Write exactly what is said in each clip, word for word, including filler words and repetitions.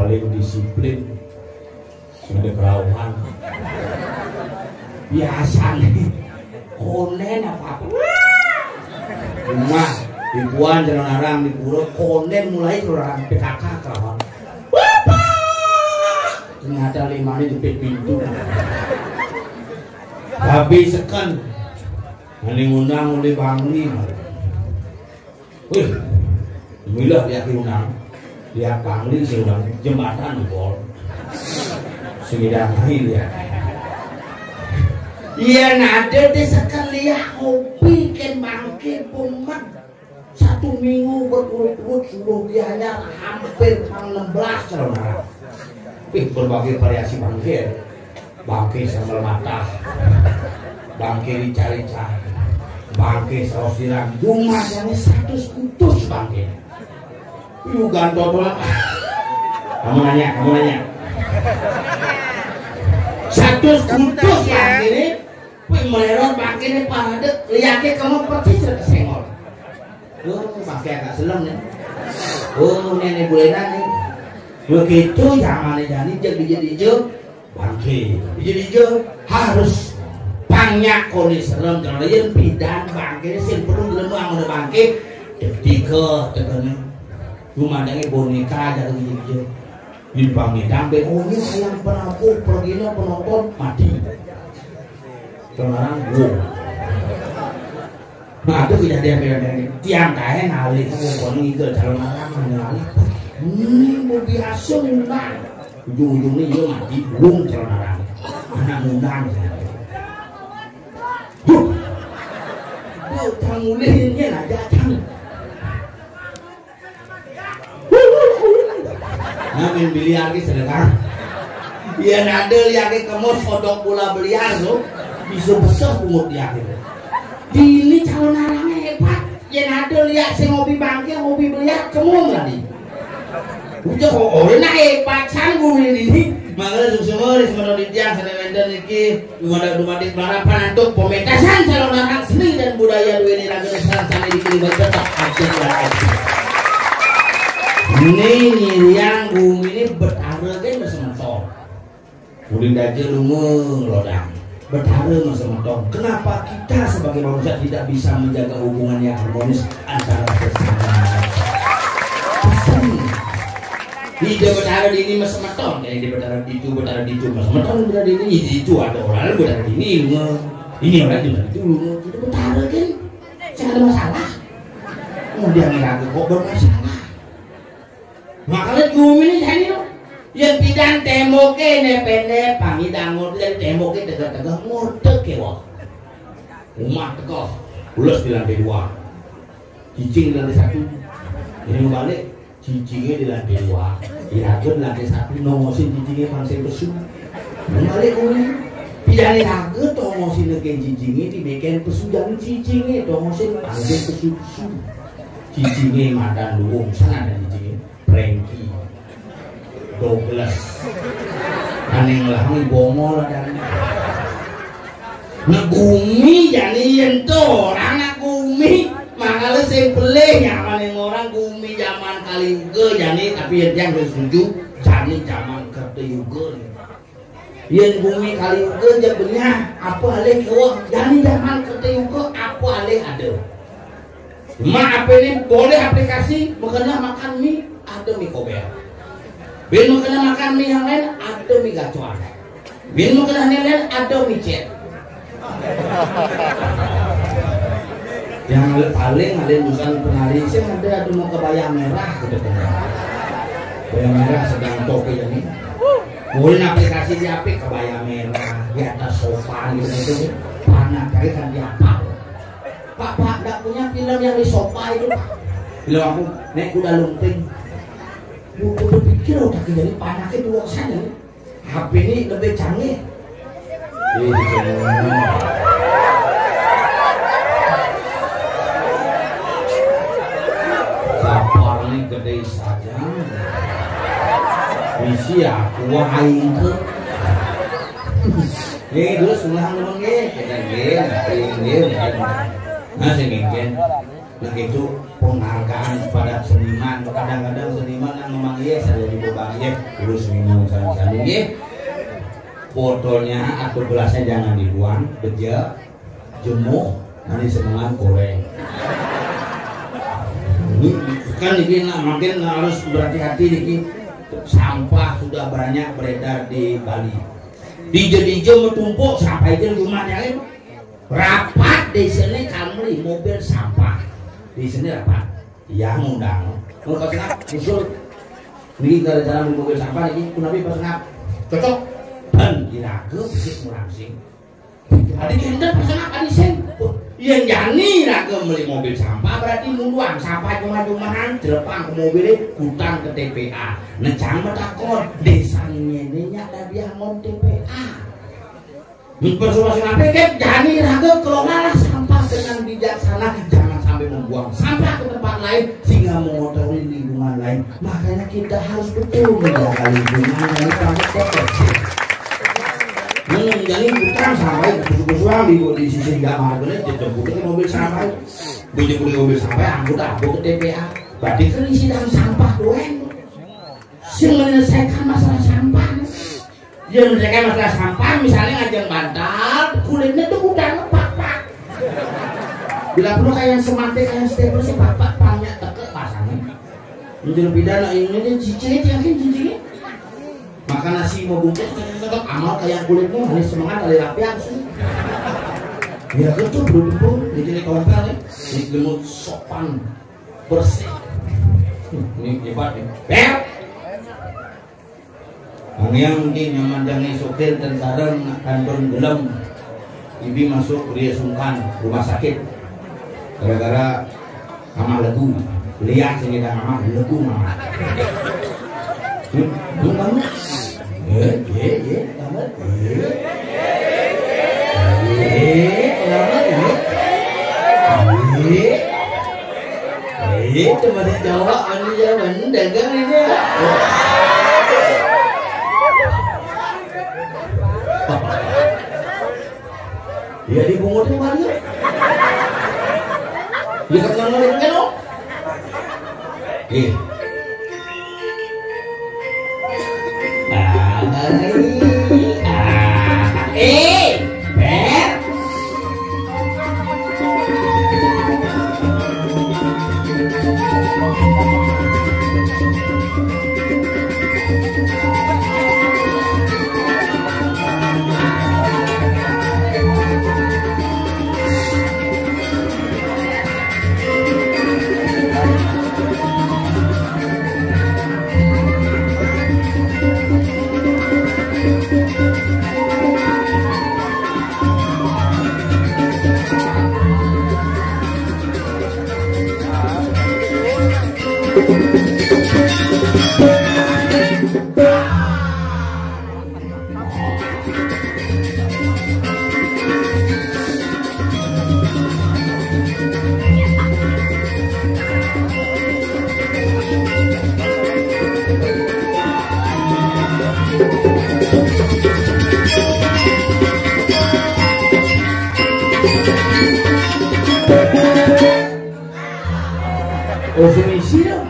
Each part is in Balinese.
Paling disiplin, sing ada kerauhan. Biasa nih. Konden apa? Rumah, ibuan jalan arang di pura, konden mulai jalan arang P K K kerauhan. Bapak! Ternyata limane jepit pintu. Habis seken. Ini ngundang oleh Bangli. Wih, milah dia ke undang. Dia Bangli sih undang jembatan bol. Semidang dia. Iya, nade deh sekalian hobi ken bangke pemet. Satu minggu berturut-turut suruh dianyar hampir pang enam belas, saudara. Wih, berbagai variasi bangke. Bangke sambal matah. Bangke rica-rica. Bangke saus tiram. Jumlah yang seratus kutus bangke. Iu gantotolan. Kamu nanya, kamu nanya. Seratus kutus bangke ini. Wih, melerot bangke ini parade. Liake kamu persis sengol. Oh, bangke agak selem nih. Oh, nenek bulenan nih. Begitu zamannya Jani, jeg, jeg, jeg, bangke. Jadi, jeg, harus pangnya koni serem, kalau yang pidan bangke, sing perlu gelem udah bangke. Ketika tegene, rumah boneka aja gitu, jeg. Di bangke dambe, oh, ini ayam penampung, pergina, penonton, mati. Sekarang, wow. Nah, itu kejadian, kejadian ini. Tiang kae ngalih, oh, kono ngigel calon arang, ngalih. Ini mau biasa ngundang. Ujung-ujungnya dia mati, belum calon arang. Anak ngundang, saya. Huh. Dia utang mulihnya lah, datang. Nah, main biliar ki sedekah. Iya, nade liake kemos kodok bola biliar tuh. Bisa besar bungut dia gitu. Di ini calon arangnya hebat. Ya nade liak sing ngopi bangke, ngopi biliar, kemung tadi. Ucap kok ora nak hebat san guru ini. Mangga sukses semua di semua di tiang sana wenten iki. Dumadak-dumadik pelarapan antuk pementasan calon anak seni dan budaya duweni raga serangsane di Kalimantan tetap aja. Ini nyiriang bumi ini betara kan semeton. Ulin daja lunga lodang. Betara mah semeton. Kenapa kita sebagai manusia tidak bisa menjaga hubungan yang harmonis antara sesama? Pesan. Ida betara dini mah semeton, ya, ida betara ditu, betara ditu mah semeton, betara dini, ida itu ada orang betara dini, lunga. Ini orang itu, itu lunga. Itu betara kan? Saya ada masalah. Mau dia ngira kok bermasalah. Makanya gumi ini jadi loh. Yang pidan temboknya ini pendek, pangidang ngurut, yang temboknya tegak-tegak, ngurut ke wah. Rumah tegak, ulas di lantai dua. Cicing di lantai satu. Ini balik, cicingnya di lantai dua. Iraga di lantai satu, nongosin cicingnya pang sing pesu. Balik kuwi. Piyane raga tongosin ke cicinge, dimeken pesu, jane cicinge tongosin pang sing pesu-pesu. Cicinge madan luwung, sing ada cicinge. Prengki. Douglas. Ane ngelahang bongol adane. Negumi jani yen to, ora negumi. Mangkale sing pelih nyamane orang gumi zaman Kali Yuga jani, tapi yen tiyang wis setuju jani zaman Kerta Yuga. Yen gumi Kali Yuga jek benyah, apa alih keweh, jani zaman Kerta Yuga apa alih ada. Mak apa ini boleh aplikasi, makana makan mie, ada mie kober. Bin makana makan mie yang lain, ada mie gacoan. Bin makana yang lain, ada mie cet. Yang paling ada urusan penari, saya ada, ada mau kebaya merah gitu kan. Kebaya merah sedang topi ini. Mungkin aplikasi di apa, kebaya merah, di atas sofa gitu, gitu. Panak kali kan di apa? Pak, Pak, nggak punya film yang di sofa itu, Pak. Film aku, Naik Kuda Lumping. Gua berpikir otak jadi panaknya dua sana nih. H P ini lebih canggih. Ih, canggih. Kapal ini gede saja. Misi aku aing ke. Ini dulu semua ngomong nggih, kita nggih, nggih, nggih. Nah, sing nggih. Nah, itu penghargaan kepada seniman. Kadang-kadang seniman yang ngomong iya, saya di Nggih, terus minum sami-sami nggih. Botolnya atau gelasnya jangan dibuang, beja, jemuh, nanti semengan goreng. Ini kan ini nak makin harus berhati-hati niki. Sampah sudah banyak beredar di Bali. Dija-dija metumpuk sampah itu rumah yang rapat di sini kami mobil sampah. Di sini rapat. Iya ngundang. Kalau pas nak usul ini gara-gara beli mobil sampah ini, kunabi pas nak cocok. Dan iraga bisik murangsing. Adi kenda pas nak adi sen. Yang jani raga beli mobil sampah berarti muluan sampah cuma-cumaan celepang ke mobilnya, kutang ke T P A. Necang betakon, desa ini nya ada biangon T P A. Persoalan apa kan? Jani raga, kelolalah sampah dengan bijaksana, jangan sampai membuang sampah ke tempat lain sehingga mengotori lingkungan lain. Makanya kita harus betul menjaga lingkungan dari plastik bersih. Hmm, jadi bukan sampai kusuk-kusukan di, di sisi tidak marganya, jemput ke mobil sampah. Bujur-bujur mobil sampah, angkut apa ke T P A. Berarti kan isi dalam sampah doang. Sing menyelesaikan masalah sampah. Yang menyelesaikan masalah sampah, misalnya ngajeng bantal, kulitnya tuh udah ngepak-pak. Bila perlu kayak semate, kayak stapler sih, pak-pak, pangnya teke pasangnya. Menjadi pidana ini dia cicing, yakin cicingnya. Makan nasi mau bungkus, tetap amal kayak kulitmu, hanya semangat dari rapi langsung. Ya betul, belum pun, jadi tompel ya. Ini ilmu sopan, bersih. Hmm, ini hebat nih. Bel! Pangiang ki nyamandangi sokir dan sareng nak kantun gelem. Ibi masuk dia sungkan rumah sakit. Gara-gara amah legu. Lihat sini dah amah legu mama. Hmm, hmm, kamu? Eh, eh, eh, kamu? Eh. Eh, kamu? Eh. Eh. Eh, itu masih Jawa, masih Jawa, dagang ini. Ya dibungutin mana? Ya kan nggak ngerti kan, oh? Eh. Ah, ah, eh, Ber. Oh, sing isi dong.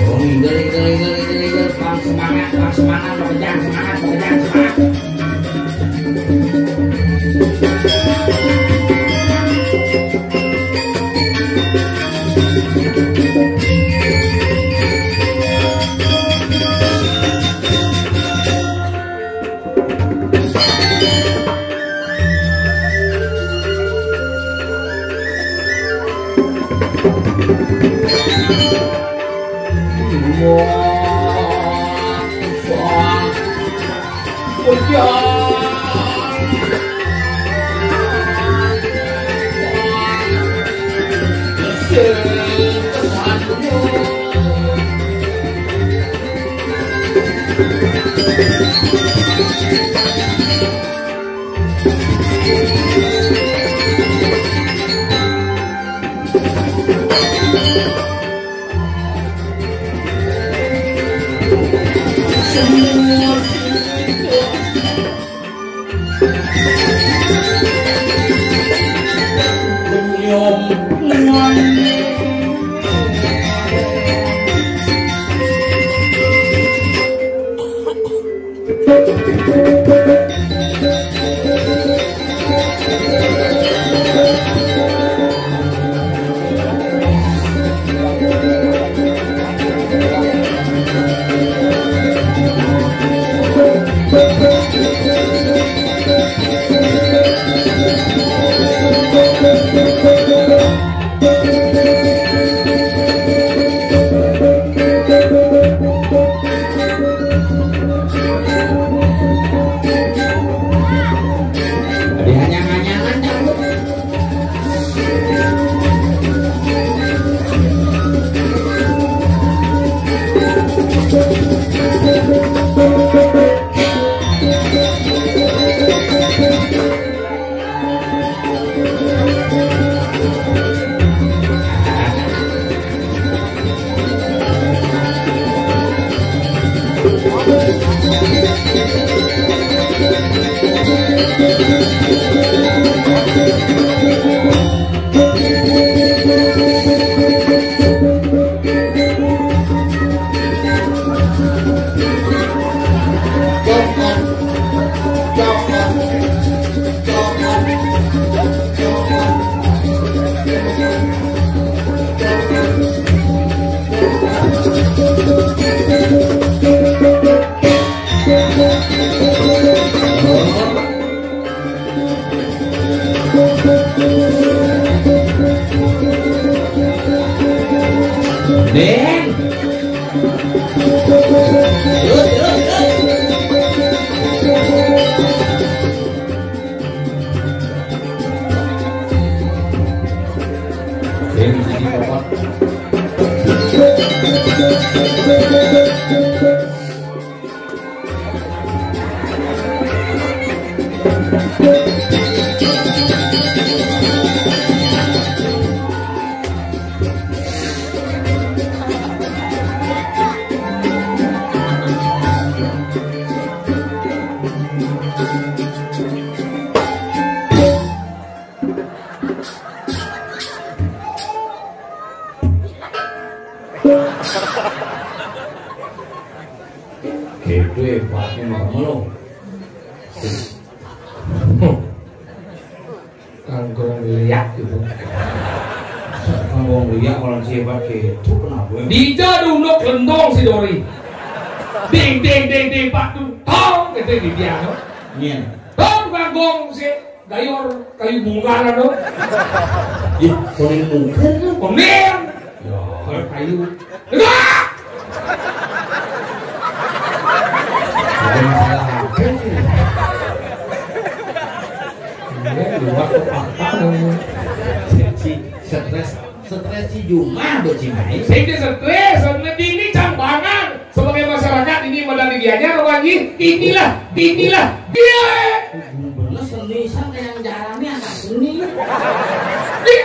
Oh, ngigel, ngigel, ngigel, ngigel, ngigel. Bang, semangat, bang, semangat, bang, semangat, bang, semangat. Deng. Gitu ya, pakai nomor lo. Kanggo liak gitu. Kanggo liak malah sifat gitu kenapa? Dija dunduk lendong si Dori. Ding, ding, ding, ding, pak, dung, tong, gitu di dia, no. Nyen. Tong, kanggo si Dayor, kayu bongkaran, no. Ih, koning mungkin, no. Koning. Ya, kayu. Enggak! Ada masalah apa sih? Iya, di waktu apa namanya? Si stres, stres si Juma becimai. Sing stres, sebenarnya ini cambangan sebagai masyarakat ini modal digianya lagi. Inilah, inilah dia. Bener seni, sampai yang jarangnya anak seni. Dia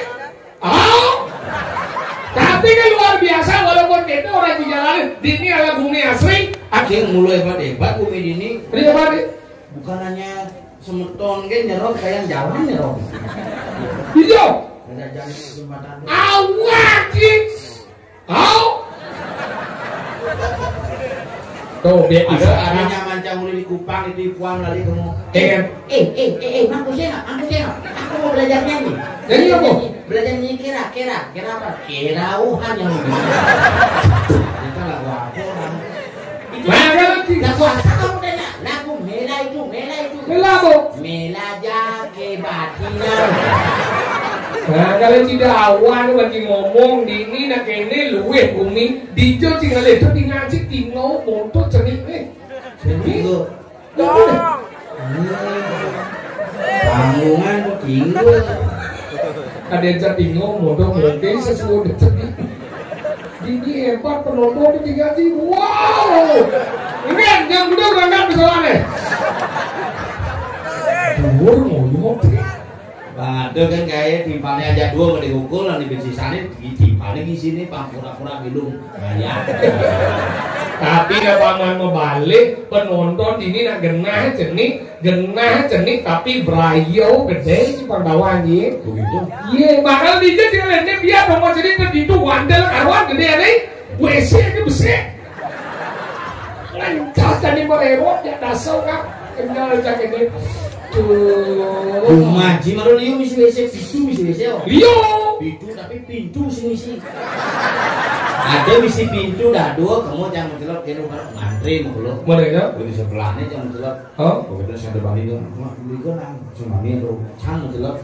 Oh, tapi kan luar biasa, walaupun kita orang di jalan, dini ala bumi asri. Akhir mulai hebat-hebat bumi dini. Iya, Pak. Bukan hanya semeton ke nyerot, kayak jalan nyerot. Iya. Ada jalan kesempatan. Awak, Ki. Au. Tuh, dia ada bisa. Ada nyaman canguli di Kupang itu, Ipuan lali kamu. Eh, kan? Eh, eh, eh, eh, Mang Kusena, Mang Kusena. Aku mau belajar nyanyi. Jadi apa? Belajar nyanyi kira, kira, kira apa? Kira Wuhan yang mau. Kita lagu apa orang? Itu lagu apa? Lagu apa kamu tanya? Lagu Mela itu, Mela itu. Mela apa? Mela aja kebatilan. Nah, kalau tidak awan lagi ngomong dini nak kene luwih bumi. Dijo tinggal itu tinggal si tinggal motor cenik nih. Cenik lo. Tanggungan tinggal. Ada yang jadi ngomong dong, mungkin sesuatu cenik. Dini hebat, penonton diganti. Wow. Ini yang muda berangkat ke sana. Dhuwur ngomong. Waduh, kan kayak timpalnya aja dua mau dikukul, nanti bensisane di timpalnya di sini, pang pura-pura bilung. Nah, ya. Tapi ya paman mau balik, penonton ini nak genah cenik, genah cenik, tapi brayo gede si Pandawan, ye. Begitu? Iya, bakal dijadikan dia apa mau jadi itu wandel karuan gede nih. W C aja besar. Ngancah tadi mererot ya dasar, Kak. Kenal cak ini. Tuh. Rumah Ji Marulio misi W C, pintu misi W C, oh. Iya. Pintu tapi pintu sih misi. Ada misi pintu dah dua, kamu jangan mencelok, dia mau ngantri mau belum. Mana ya? Di sebelahnya jangan mencelok. Hah? Pokoknya saya ada balik tuh. Wah, beli gua nang tsunami tuh. Jangan mencelok.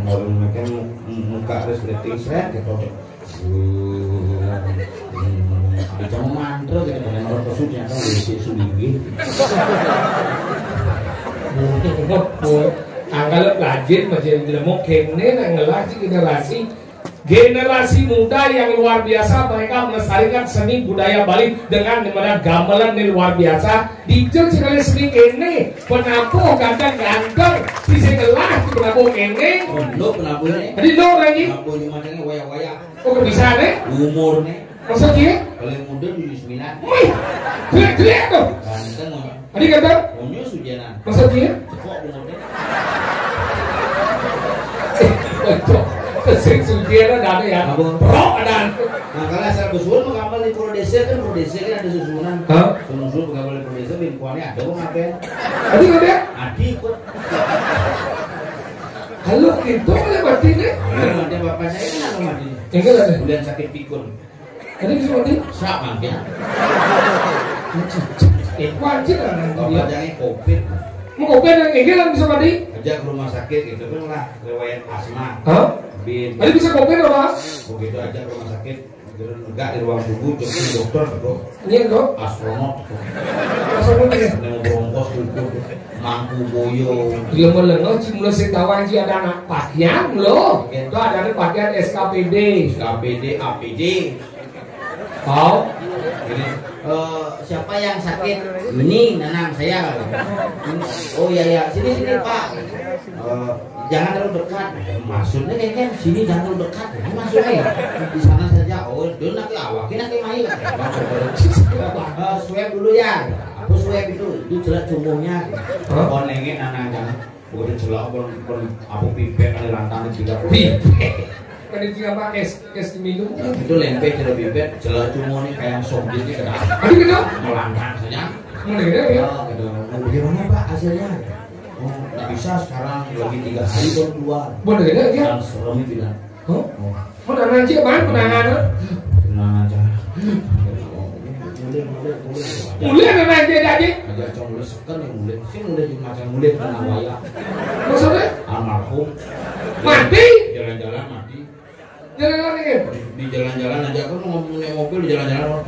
Mau mereka muka resleting seret gitu. Ada cuma mantra gitu, pada orang pesut yang tahu W C sendiri. Angkal rajin masih tidak mau kene nang ngelah si generasi, generasi muda yang luar biasa, mereka melestarikan seni budaya Bali dengan menggunakan gamelan ini luar biasa. Dijel sekali seni kene, penabuh ganteng-ganteng, sisi ngelah si penabuh kene. Lo penabuh ini. Tadi lo lagi. Penabuh cuma ini waya-waya. Oh, kok bisa nih? Umur nih. Maksud dia? Paling muda tujuh sembilan. Wih, jelek-jelek tuh. Ganteng orang. Tadi kata? Punya sujanan. Maksud dia? Cepok umurnya. Cok, sing sujanan ada ya. Apa? Pro ada. Nah, kalau asal besuan mah kapan di Pura Desa kan, Pura Desa kan ada susunan. Hah? Susun-susun pegawai Pura Desa, bimpuannya ada kok ngapain? Tadi ada? Adi ikut. Halo, gitu ya berarti nih. Ada, ada bapak saya kan ada mati. Enggak ada. Bulan sakit pikun. Tadi bisa mati? Siapa dia? Eh, wajib lah nanti dia. Bapak jangan covid. Mau covid yang enggak lah bisa mati? Aja ke rumah sakit gitu kan lah, riwayat asma. Hah? Tapi bisa covid apa? Begitu aja ke rumah sakit, begitu negak di ruang tunggu, jemput dokter, bro. Iya, bro. Astronot, bro. Astronot, ya. Yang bronchos, bro. Mangku boyo. Iya, melengah, cuma saya tahu aja ada anak pakaian, loh. Itu ada anak pakaian S K P D. S K P D, A P D. Tahu? Ini, eh, siapa yang sakit? Ini, Nanang, saya. Oh, ya, ya. Sini, sini, Pak. Eh, jangan terlalu dekat. Maksudnya, kan, sini jangan terlalu dekat. Ini maksudnya, ya. Di sana saja. Oh, dia nak ke awak, ini nak ke main. Eh, swab dulu, ya. Apa swab itu? Itu celak cumuhnya. Hah? Kon nengek, Nanang, jangan. Udah celak, kon, kon, apa, pipet ada lantang tiga puluh. Pipet. Ada tiga apa? Es, es minum. Itu lempe celak pipet, celak cuma nih kayak sobjek nih kena. Aduh, kena. Melantang saja. Mana kena, ya? Oh, gitu. Dan bagaimana, Pak, hasilnya? Oh, nggak bisa sekarang, lagi tiga hari baru keluar. Mana kena, ya? Dan seremnya bilang, "Hah? Oh, mana nanti, Bang, penanganan?" Tenang aja. Mulai, mulai, mulai. Mulai nanti jadi. Aja, cong, mulai seken yang mulai. Sih mulai macam mulai kena wayang. Maksudnya? Almarhum. Mati? Jalan-jalan mati. Jalan-jalan nih. Di, di jalan-jalan aja, kan mau naik mobil di jalan-jalan.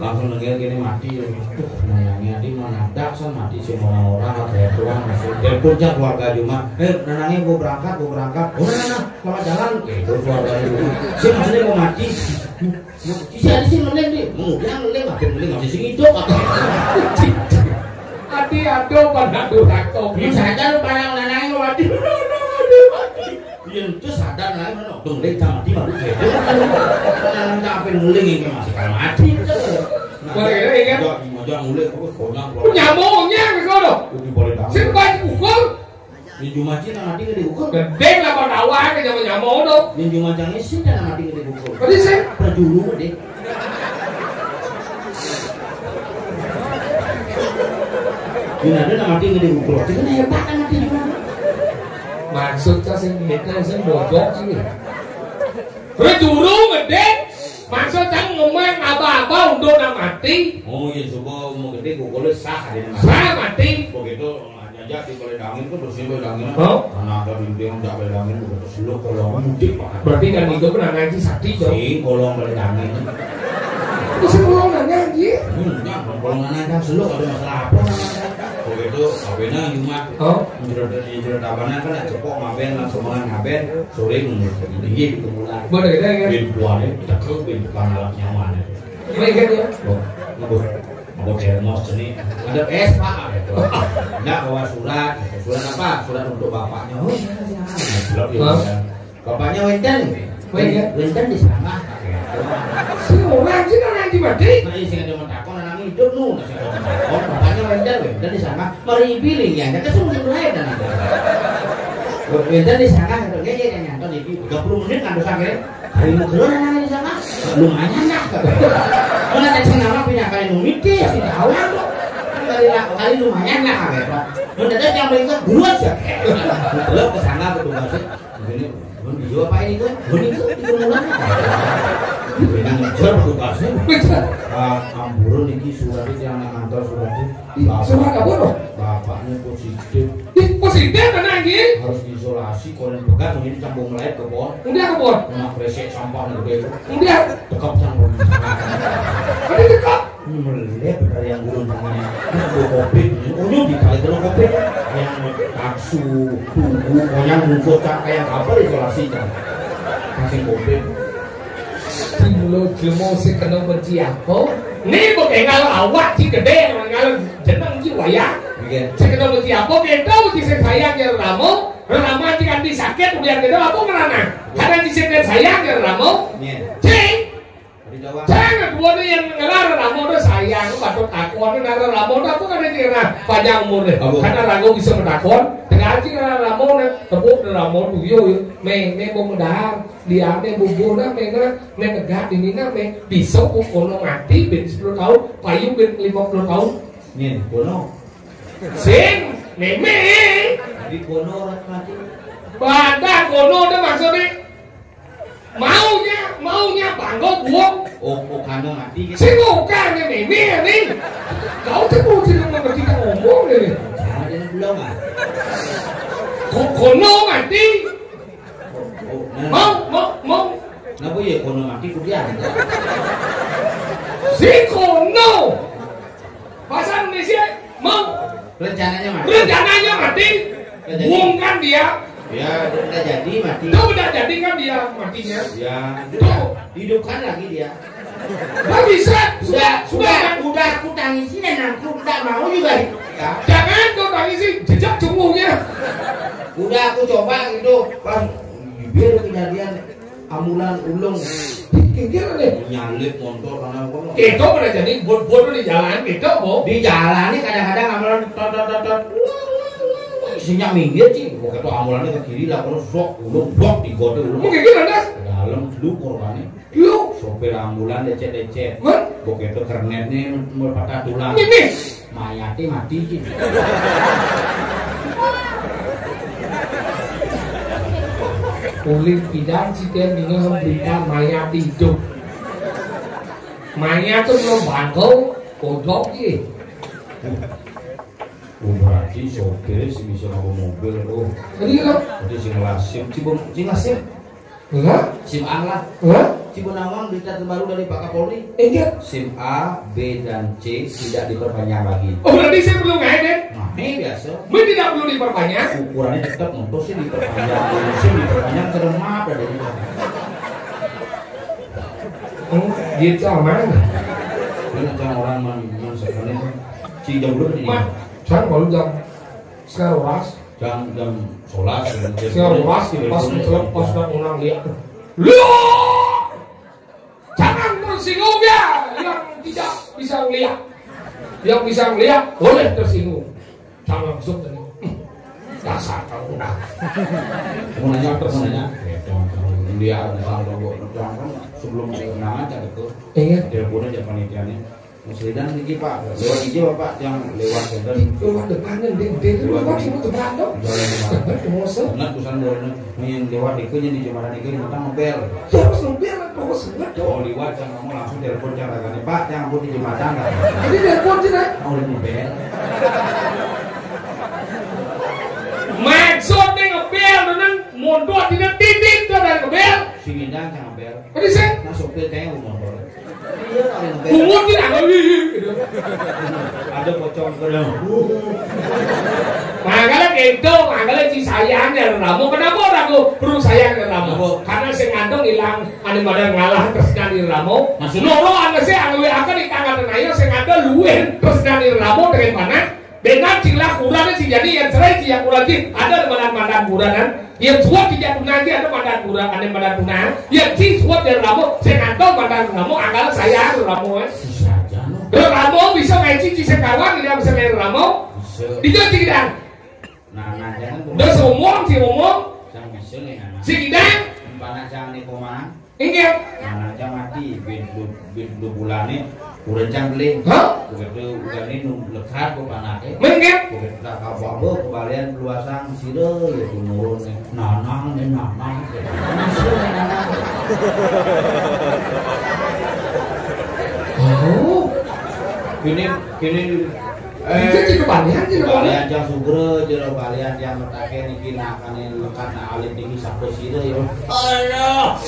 Langsung dengar gini mati. Tuh, nanyanya di mana ada, san, mati si orang-orang, apa ya, tuan, masih. Telepon aja keluarga Juma. "Eh, Nanangnya mau berangkat, mau berangkat." "Oh, Nanang, selamat jalan." Ya, itu keluarga Juma. "Si maksudnya mau mati." "Mau mati, si ada si ngelem, di." "Mau dia ngelem, apa ngelem, masih sing hidup, apa?" Hati aduh, pada aduh, rakto. Ini sadar, pada Nanangnya mau mati. Nanang mati. Iya, itu sadar lah, mana? Dong, dia sama dia, malu, ya. Nah, sampai nguling ini masih kalau mati, gitu. Nah, boleh, ya, kan? Udah, udah nguling, apa, konyol, konyol. Nyamuknya, gitu, loh. Udah boleh banget. Sing banyak pukul. Di Jumaji, nah, mati nggak diukur. Gedeng lah, kau tahu aja, sama nyamuk, tuh. Di Jumaji, sih, nah, mati nggak diukur. Berarti, sih. Perjulu, deh. Di mana, nah, mati nggak diukur. Itu kan hebat, kan, mati juga. Maksud saya sing ngene, sing bojok sini. Kowe turu ngedek, maksud saya ngomong apa-apa untuk nak mati. Oh, iya, coba mau gede, pokoknya sah, ada yang mati. Sah mati. Begitu, aja di Balai Dangin tuh, bersih Balai Dangin. Oh. Karena ada di dia nggak Balai Dangin, begitu seluk kalau mudik, Pak. Berarti kan itu pernah ngaji sakti, dong? Sing, kalau Balai Dangin. Itu sih kalau nggak ngaji. Hmm, ya, kalau nggak ngaji, seluk ada masalah apa? Begitu, apa ini, Jumat? Oh. Jero, jero tabanan kan nak cepok ngaben, langsung mangan ngaben, sore mundur. Tinggi gitu mulai. Bener, gitu, ya? Bin buahnya, tekel bin tukang alat nyaman. Baik, kan, ya? Oh, ngebut. Ngebut termos ini. Ada es, Pak, gitu. Nggak bawa surat, gitu. Surat apa? Surat untuk bapaknya. Oh, iya, silakan. Belum, ya, hah? Udah. Bapaknya wénten. Wénten. Wénten di sana. Si orang sih kan lagi mati. Nah, iya, sing ada mentakon anak hidup nu, nah, sing ada mentakon. Bapaknya wénten, wénten di sana. Mari pilih ya, kita suruh mulai dan ada. Wénten di sana, gitu. Nggih, nggih, nggih, nonton iki tiga puluh menit ngantos akhirnya. Hari mau keluar anak di sana. Lumayan lah. Mana tadi nama pindah kali numitis, tidak tahu. Kali, kali lumayan lah, gitu. Mendadak yang paling buat ya. Belum ke sana, betul nggak sih? Ini, mun iya, Pak, ini kan? Mun itu, itu mulai. Ini ngejar petugasnya. Ah, ampun, iki surat iki anak ngantor surat iki. Ih, surat apa, Bro? Bapaknya positif. Ih, positif, mana iki? Harus diisolasi, koren pegat, ini campur melahir ke pohon. Udah ke pohon? Kena kresek sampah gede. Udah. Tekap campur. Ada tekap. Meleleh bener yang guru namanya. Ini guru covid. Ini unyu di balik guru covid. Yang taksu, tunggu, yang bungkus, cak, kayak apa isolasi, cak? Masih covid. Sing mulo jelema sing kena benci apa? Ni bukan kalau awak si gede, kalau jeneng si wayah. Iya. Sing kena benci apa? Kita mesti sing sayang ya Ramo. Ramo nanti kan sakit, kemudian kita apa merana? Karena di sini sayang ya Ramo. Iya. Cing. Jangan buat yang ngelar Ramo udah sayang, patut takon ngelar Ramo udah apa kan dia kira panjang umurnya. Apa? Karena Ramo bisa menakon, dengan sih ngelar Ramo nih, tepuk Ramo tuh yo, yo, me, me mau mendar, dia me bubur nah, me nah, me tegak di mina, me pisau pun kono mati, ben sepuluh tahun, payu ben lima puluh tahun. Nyen, kono. Sing, meme. Di kono orang mati. Pada kono udah maksudnya. Maunya, maunya bangga buang. Oh, oh, karena mati gitu. Sing bukan ya, meme ya, nih. Kau tuh mau tidak mengerti kita ngomong ya, nih. Cara dia bilang, ah. Kok kono mati? Mau, mau, mau. Napa ya kono mati kuwi ya? Si kono. Bahasa Indonesia mau. Rencananya mati. Rencananya mati. Nggak jadi. Buangkan dia. Ya, udah jadi mati. Itu udah jadi kan dia matinya. Ya, tuh. Hidupkan lagi dia. Nggak bisa. Sudah, sudah, sudah, udah aku tangisin dan aku nggak mau juga. Ya. Jangan kau tangisi, jejak sungguhnya. Udah aku coba gitu, pas bibir kejadian ambulan ulung. Kengkir nih. Nyalip motor karena apa? Itu pada jadi buat-buat di jalan itu, Bu. Di jalan nih kadang-kadang ambulan tot tot tot tot. Isinya minggir sih. Kok itu ambulannya ke kiri lah, terus sok ulung blok di gode ulung. Mungkin ada. Ke dalam dulu korbannya. Lu? Sopir ambulan lecet-lecet. Begitu kernet nih, mau patah tulang. Ini. Mayatnya mati gitu. Ulin pidan si dia dengar berita mayat hidup. Mayat tuh belum bangkau, kodok gitu. Oh, berarti sopir sih bisa nganggo mobil tuh. Jadi lo? Jadi sing lasim, sing lasim. Lah? Sim A lah. Lah? Cibunawang, berita terbaru dari Pak Kapolri. Enggak. Sim A, B, dan C tidak diperpanjang lagi. Oh, berarti saya perlu ngait, deh? Nah, ini biasa. Ini tidak perlu diperpanjang. Ukurannya tetap untuk sih diperpanjang. Sih diperpanjang ke lemah ada ini. Hmm, gitu aman. Ini macam orang man man sekali. Si jam berapa ini? Mah, saya baru jam sekarang ras. Jam jam sebelas. Sekarang ras, pas mencelok, pas dan orang lihat. Lu! Jangan tersinggung ya, yang tidak bisa melihat. Yang bisa melihat boleh tersinggung. Jangan langsung tadi. "Hmm, dasar kamu udah." Mau nanya apa? Mau nanya? Ya, jangan, jangan. Dia ada salah, jangan, jangan. Sebelum dia kenal aja gitu. Iya. Teleponnya aja panitianya. Mas Ridan niki, Pak, lewat hijau, Pak, yang lewat jalan. Lewat depan, yang di, di lewat depan, ini. Semua depan, dong. Jalan, Pak. Depan, masa? Benar, pesan boleh, yang lewat itu, yang di jembatan itu, yang utang ngebel. Ya, harus ngebel, Pak, harus ngebel, dong. Oh, lewat, jangan ngomong, langsung telepon, jangan ragane, "Pak, yang ampun di jembatan, Pak." Jadi telepon sih, nah. Oh, udah ngebel. Maksudnya ngebel, tenan, mondok, tidak titik, tuh, dan ngebel. Si Minang, jangan ngebel. Tadi sih? Nah, sopir kayaknya mau motor. Iya, paling beda. Bungut tidak, gitu. Ada pocong, ada. Makanya gitu, makanya si sayang yang ramo. Kenapa orang tuh perlu sayang yang ramo? Kenapa? Karena sing ngandung hilang, ane pada ngalah terus dari ramo. Maksudnya? Loro ane sih anu akan di tangan ayo sing ada luwih terus dari ramo dengan mana? Dengan sing lah kurang sing jadi yang cerai sing yang kurang sih ada mandan-mandan kuranan. Yang suap tidak nanti ada mandan kurang, ada mandan kurang. Yang si suap dari ramo, saya ngantor mandan ramo, anggal saya anu ramo, eh. Bisa aja, no. Ramo bisa main cici sekawan, tidak bisa main ramo. Bisa. Tidak, tidak. Nah, nah, jangan. Udah seumur, si umur. Jangan bisa nih, anak. Si tidak. Mana jangan nih, Komang? Inggih. Nah, nah, jangan mati. Bid, bid, bid, bulan nih. Udah cangkling. Hah? Begitu udah ini nung lekat ke panake. Mengke? Begitu tak apa-apa kembalian keluasan sira ya tumurun nih. Nanang nih nanang. Oh. Ini ini eh, jadi kembalian, jadi kembalian. Kembalian yang sugro, jero kembalian yang metake niki nakane lekat nak alit niki sapa sira ya. Allah.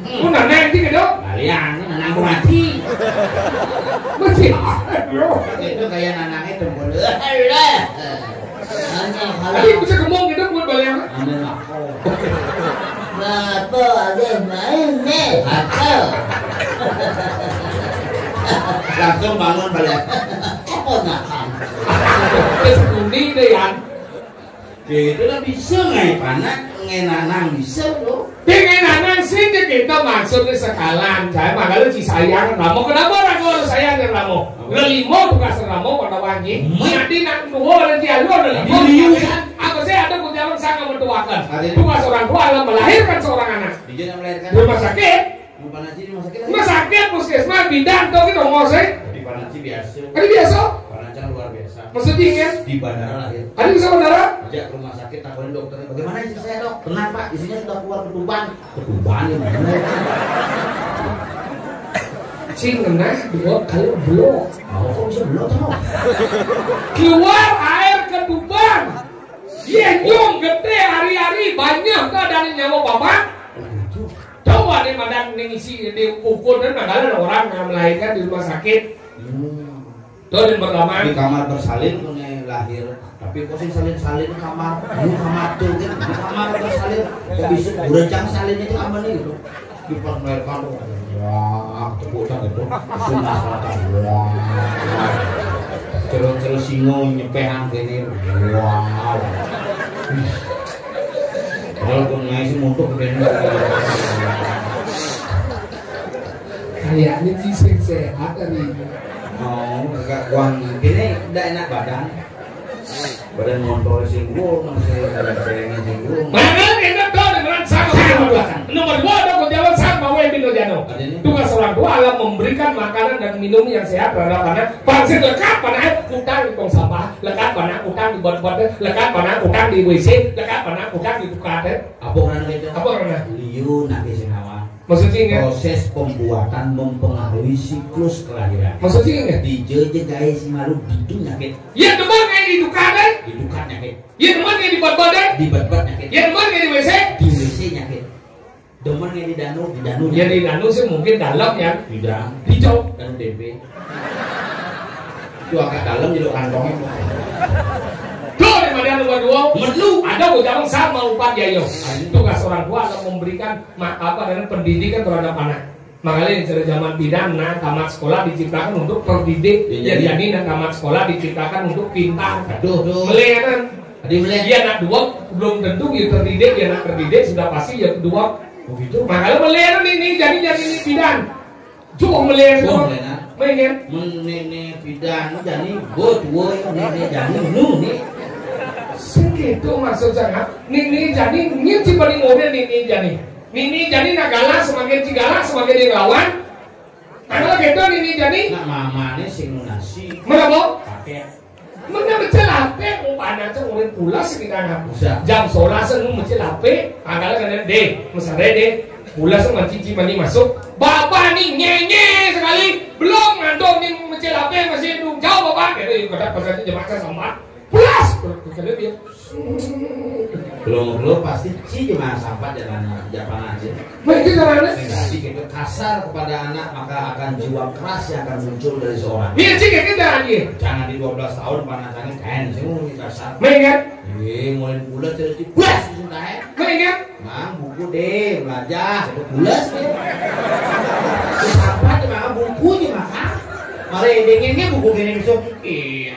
Ku nanang iki, Dok? Balian, nanangku mati. Mati. Itu kayak nanangnya dempul. Alah. Hanya kalau tapi bisa ngomong gitu buat balian. Anu mako. Bapak ada main nih, apa? Langsung bangun balian. Apa nakal? Terus kuning deh, Yan. Gitu lah bisa ngai panak, ngai nanang bisa lo. Ngai nanang sih kita maksudnya sekalan. Saya makanya si sayang ramo. Kenapa orang tua harus sayang dan ramo? Apa? Lelimo tugas ramo pada wangi. Hmm. Nanti nak tua nanti alu ada limo. Apa sih ada ku jalan sangat mentuakan. Ada. Tugas orang tua adalah melahirkan seorang anak. Dia melahirkan. Rumah sakit. Mau Pananci di rumah sakit aja. Rumah sakit, puskesmas, bidan, tau gitu, ngomong sih. Di Pananci biasa. Tadi biasa? Panancan luar biasa. Maksudnya, ya? Di bandara lahir. Tadi bisa bandara? Ajak ke rumah sakit, takonin dokternya, "Bagaimana istri saya, Dok?" "Tenang, Pak, isinya sudah keluar ketuban." "Ketuban yang mana?" Cing, kena dua kali belok. "Oh, kok bisa belok, Dok?" Keluar air ketuban. Yéh, nyong gedé hari-hari banyak dah dari nyawa bapak. Tahu ada madan ning isi di pukul dan ada orang yang melahirkan di rumah sakit. Hmm. Tuh, yang pertama. Di kamar bersalin punya lahir. Tapi kok sih salin-salin kamar? Ini kamar tuh, kan? Di kamar bersalin. Kok bisa berjam salin itu apa nih gitu? Di pas melahirkan tuh, wah, tepuk tangan itu. Sunah selatan. Wah. Celok-celok singo nyepehang kene. Wow. Kalau pun ngai sih muntuk kene. Kayaknya sih sehat hari ini. Oh, agak kuang. Ini ndak enak badan. Badan motor singgung, masih ada pengen singgung. Mana enak dong dengan sama. Nomor dua ada kau jawab sama Webin Lojano. Tugas orang tua adalah memberikan makanan dan minum yang sehat terhadap anak. Pangsit lekat pada air utang di tong sampah, lekat pada utang di buat-buat, lekat pada utang di W C, lekat pada utang di tukar. Apa karena itu? Apa karena? Liu nak di sinawa. Maksudnya ingat? Proses pembuatan mempengaruhi siklus kelahiran. Maksudnya ingat? Di je je gae si malu ditu nyakit. Ya, demen kayak di tukar, kan? Di tukar nyakit. Ya, demen kayak di buat-buat, kan? Di buat-buat nyakit. Ya, demen kayak di W C. Di W C nyakit. Demen kayak di danu, di danu. Ya, di danu sih mungkin dalam ya. Tidak. Hijau. Danu tempe. Itu agak dalam jadi kantongnya. Tuh, di mana nomor dua? Melu. Ada ucapan sama upat ya, yo. Tugas orang tua adalah memberikan ma- apa namanya, pendidikan terhadap anak. Makanya dari zaman bidan, nah, tamat sekolah diciptakan untuk terdidik. Ya, jadi nah, tamat sekolah diciptakan untuk pintar. Aduh, tuh. Melenan. Tadi melihat. Dia anak dua belum tentu dia terdidik, dia anak terdidik sudah pasti ya dua. Begitu. Makanya melenan ini, jadi jadi ini bidan. Cukup melenan. Cukup melenan. Melenan. Menene bidan jadi buat gue ini jadi nu nih. Segitu maksud saya. Nini jadi nginci paling mobil nini jadi. Nini jadi nak galak semakin cigala semakin dilawan. Kalau gitu nini jadi. Nak mamane sing lunasi. Mana, Bo? Pakai. Mana mecel ape? Umpana aja urin pulas kita nak. Bisa. Jam sebelas nu mecel ape? Angkala kena deh, mesare deh. Pulas nu manci mani masuk. Bapak ni nyenye sekali. Belum ngantuk ni mecel ape masih duduk jauh bapak. Gitu, kata pasal itu jemaah sama. Pulas. Kata dia. Belum belum pasti ci cuma sampat jalan japan aja. Baik itu caranya. Negatif itu kasar kepada anak maka akan jiwa keras yang akan muncul dari seorang. Iya ci kayak gitu aja. Jangan di dua belas tahun panasnya kan sih mau kasar. Baik kan? Eh, mulai bulan terus di bulan sudah ya. Baik kan? Mang buku deh belajar itu bulan deh. Terus apa tuh mang buku aja makan. Malah dengennya buku gini bisa. Iya.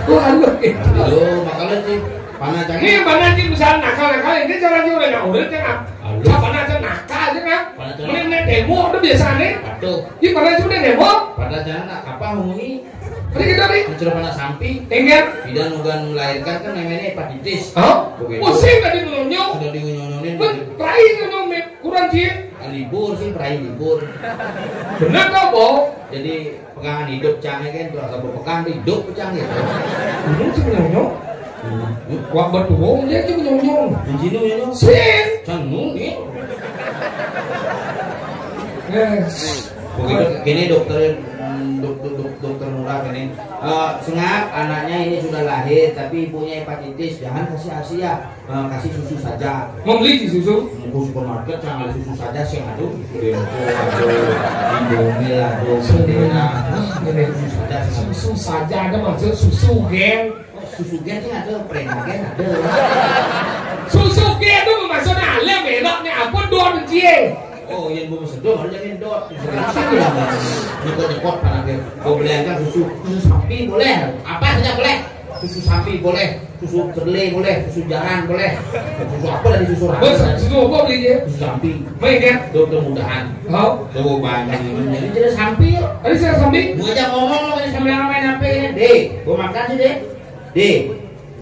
Wah, lu gitu. Aduh, makanya sih, panas jangan. Ini yang panas sih, misalnya nakal-nakal, ini cara juga udah nggak urut ya, kan? Halo. Siapa aja nakal aja, kan? Panas jangan. Mending naik demo, udah biasa nih. Betul. Ini panas sih udah demo. Panas jangan, nak, apa ngomongin? Tadi kita nih. Mencuri panas sampi. Enggak. Bidan udah melahirkan kan namanya hepatitis. Hah? Begitu. Pusing tadi ngonyong. Sudah dinyonyonin. Prai ngonyong, kurang sih. Ah, libur sih, prai libur. Bener tau, Bo? Jadi, pegangan hidup cangnya kan, tuh asal berpegang hidup cang gitu. Ini sebenarnya. Hmm. Wah, betul dia aja nyonyong. Kuncinya nyonyong. Sin. Cang nu nih. Eh. Begitu, gini dokter, dokter, dokter murah ini. Eh, sengak, anaknya ini sudah lahir, tapi ibunya hepatitis, jangan kasih asi ya. Eh, kasih susu saja. Membeli di susu? Mau ke supermarket, jangan ada susu saja sih, aduh. Bento, aduh. Indomie, aduh. Bendera. Ini susu saja, susu saja ada maksud susu gen. Susu gen sih ada, premagen ada. Susu gen itu maksudnya alam, enak nih, ampun, dua benci. Oh, yang gue sedot, ada yang dot. Nyekot-nyekot, panas dia. Gue beli aja susu, susu sapi boleh, apa saja boleh. Susu sapi boleh, susu kedelai boleh, susu jaran boleh. Susu apa lagi, susu ramen? Bos, susu apa beli dia? Susu sapi. Baik ya? Dokter mudahan. Oh. Coba banyak ini. Jadi tidak sapi yuk. Tadi saya sapi. Gua aja ngomong lo kayak sambil ngapain apa ini? Deh, gua makan sih deh. Deh,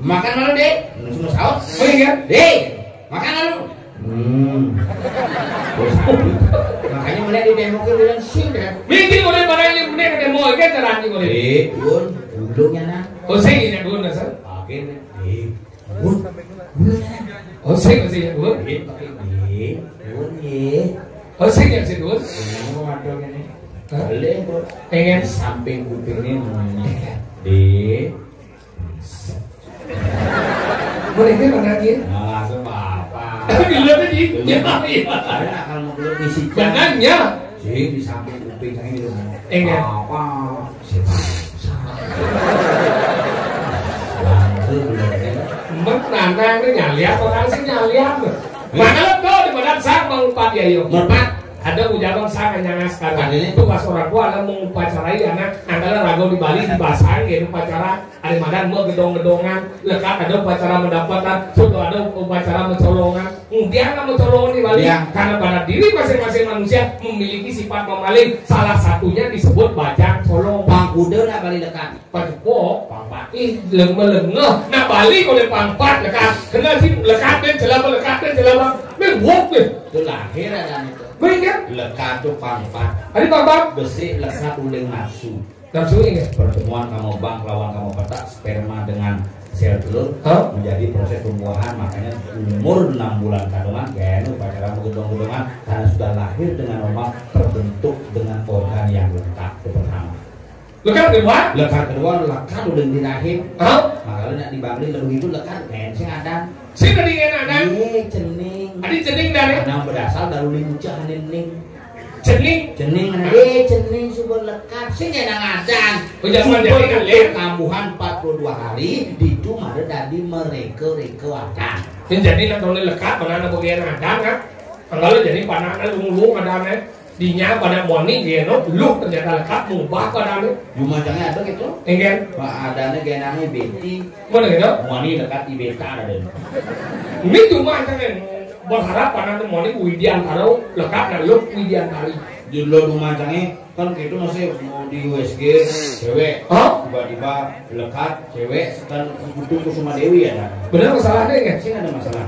makan malu deh. Langsung sahur. Baik ya? Deh, makan malu. Hmm. Makanya mana di demo ke bilang sih deh. Mungkin udah pada ini bener demo aja cara ini boleh. Eh, pun, dulunya nah. Oh, saya ini dulu nah, Sir. Oke, nih. Eh, pun, dulunya nah. Oh, saya masih ya dulu. Eh, pakai eh, pun ye. Oh, saya yang sih dulu. Ini mau ada ini. Hah? Boleh, Bu. Pengen. Di samping kupingnya mau ini. Iya. Di. Set. Boleh kan, Bang Haji? Nah, langsung Bapak. Gelut aja. Iya, iya. Saya nak kalau mau gelut ngisi jam. Jangan, ya. Sih, di samping kuping saya gitu. Enggak. Bapak, siapa? Bangke, bener, ya. Mek nantang ini nyalian, orang sih nyalian. Mana lo tuh di badan sang Bang Empat ya, yo? Merpat. Ada ujaban sang nyangas sekarang. Tugas orang tua adalah mengupacarai anak, antara rago di Bali, di Basang, ya, upacara. Ada madan mau gedong-gedongan, lekat ada upacara mendapatan, sudah ada upacara mencolongan. Kemudian, mencolongan di Bali, karena pada diri masing-masing manusia memiliki sifat memaling. Salah satunya disebut bajang colong. Pangkuda nak Bali lekat. Pacukok, pangpat. Ih, lengeh-lengeh. Nak Bali kau dia pangpat lekat. Kena si lekat dia celaba, lekat dia celaba. Mewok dia. Itu lahir ada itu. Bener kan? Lekat tu pangpat. Ada pangpat? Besi lekat uling nafsu. Nafsu ini. Pertemuan kamu bang lawan kamu petak, sperma dengan sel telur menjadi proses pembuahan, makanya umur enam bulan kandungan gaya nu pacaran gedong-gedongan karena sudah lahir dengan normal, terbentuk dengan organ yang lengkap itu pertama. Lekat kedua? Lekat kedua, lekat udah di rahim. Hah? Makanya nak di Bangli lebih itu lekat, men, sing ada. Sing tadi kan ada? Iya, cening. Adi cening dari? Ada berasal dari lincah ning. Cening. Cening, eh, cening sumber lekat. Sing enak ngadan. Oh, zaman sumber jadi kan, lekat. Kambuhan empat puluh dua hari, ditu mara dadi mereka-reka adan. Sing jadi nak tolong lekat, mana ada bagian adan, kan? Kalau jadi panaknya lu lu adan, eh. Dinya pada moni dia no, lu ternyata lekat, mengubah keadaannya. Cuma jangan ada gitu. Enggak. Pak adannya genangnya beti. Mana gitu? Moni lekat di beta ada. Ini cuma jangan berharap panaknya moni Widiantara lekat dan lu Widiantari. Judul rumah cangnya kan gitu masih mau di U S G cewek. Hah? Tiba-tiba lekat cewek kan butuh Kusuma Dewi ya kan? Benar masalahnya ya? Sih ada masalah.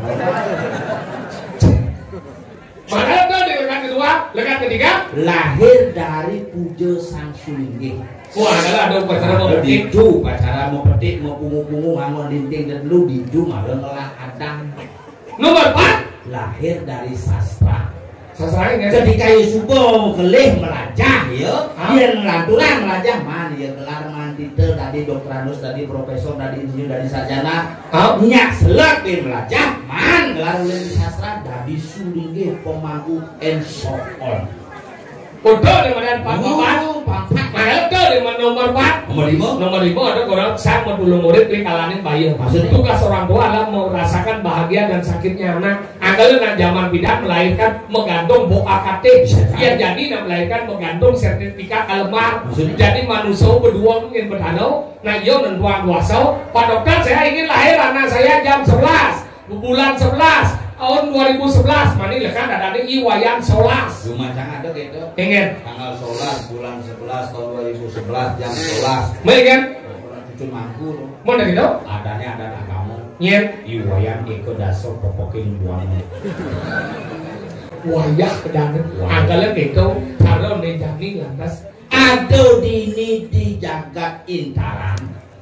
Maka itu di lekat kedua, lekat ketiga lahir dari puja sang sulinggih. Wah, adalah ada upacara mau petik. Itu upacara mau petik, mau pungu-pungu, ngangon linting dan lu ditu malah ngelah adang. Nomor empat. Lahir dari sastra. Sastra ini. Ketika Yusupo kelih melajah, ya, hah? Dia ngelanturan melajah, man, ya gelar man titel tadi doktoranus, tadi profesor, tadi insinyur, tadi sarjana. Hah? Nyak selak dia melajah, man gelar ulin sastra, tadi sulinggih pemangku and so on. Udah di mana empat papan? Empat. Mana udah di mana nomor empat? Nomor lima. Nomor lima ada orang sang mau dulu murid di kalanin bayi. Maksudnya? Tugas orang tua adalah merasakan bahagia dan sakitnya anak. Angkal nak zaman bidan melahirkan menggantung bok akate. Bisa tahu. Yang jadi nak melahirkan menggantung sertifikat alemar. Maksudnya? Jadi manusia berdua mungkin bertaruh. Nah, iya mentuan kuasa. Pak dokter, saya ingin lahir anak saya jam sebelas. Bulan sebelas tahun dua ribu sebelas, mani lekan ada di Iwayan sebelas. Cuma jangan ada gitu. Pengen. Tanggal sebelas bulan sebelas tahun dua ribu sebelas jam sebelas. Pengen. Cucu mangku tuh. Mana gitu? Adanya ada agama. Nyet. Iwayan iko dasar popoking buana. Wayah kedana. Wayah. Angkala gitu. Kalau ne jani lantas. Ada dini di jagat intaran.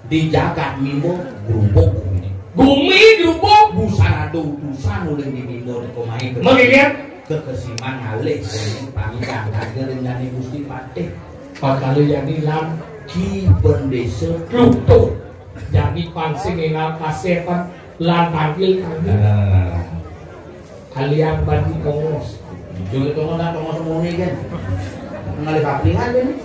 Di jagat mimo grubuk gumi. Gumi grubuk. Busan ada utusan ulih di mimo di komai. Mengilian. Kekesiman ngalih kami pamitan harga rendani Gusti Patih. Pakalu yani lan ki bendesa. Lutur. Jadi pansing engal kasepan lan tangkil tangkil. Nah, nah, nah, nah. Aliang badi tongos. Jujur itu mau tongos murni kan. Ngalih papringan ini.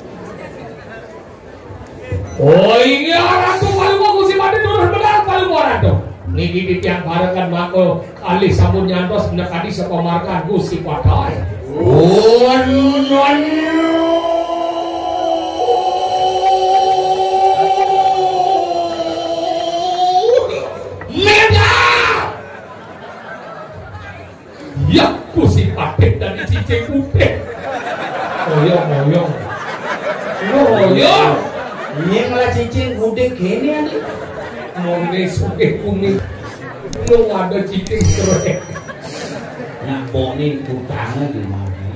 Oh, iya, Ratu Palu Bagus, si Mati turun benar, Palu Ratu. Niki di tiang barengan mako, alih sambut nyantos, nekadi sepamarkan, Gusti Patai. Oh, aduh, aduh. Mega! Ya, ku si Patih dari cicing putih. Oyong, oyong. Oyong. Ini malah cicing putih gini, ani. Mau ini sugih kuning. Lu ada cicing cerek. Nak boni utangnya gimana?